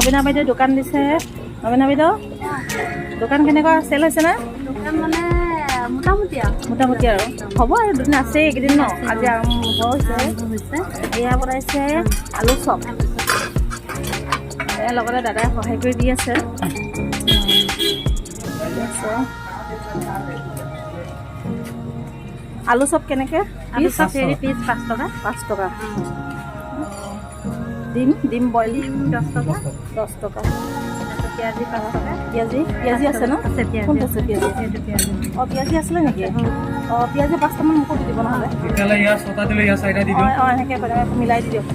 নবীনা বাইদেউ দোকান দিছে। নবীনা বাইদেউ, দোকান কেনেকুৱা, চেল হৈছে নে? দোকান মানে মোটামুটি আৰু। মোটামুটি আৰু হ'ব আৰু, দুদিন আছে এইকেইদিন ন। আজি আৰম্ভ হৈছে। হৈছে। এয়া বনাইছে আলু চপ। এয়া লগতে দাদাই সহায় কৰি দি আছে। আছে। আলু চপ কেনেকৈ? আলু চপ হেৰি পিচ 5 টকা। 5 টকা। ডিম ডিম বইল? 10 টকা। 10 টকা। তাৰপিছত পিঁয়াজি 5 টকা। পিঁয়াজি, পিঁয়াজি আছে ন? আছে, পিঁয়াজি। কোনটো আছে পিঁয়াজি? এইটো পিঁয়াজি। অঁ, পিঁয়াজি আছিলে নেকি? অঁ, পিঁয়াজি পাঁচটামান মোকো দি দিব নহ'লে। তেতিয়াহ'লে ইয়াৰ ছটা দিলে, ইয়াৰ চাৰিটা দি দিওঁ। অঁ, এনেকৈ মিলাই দি দিয়ক।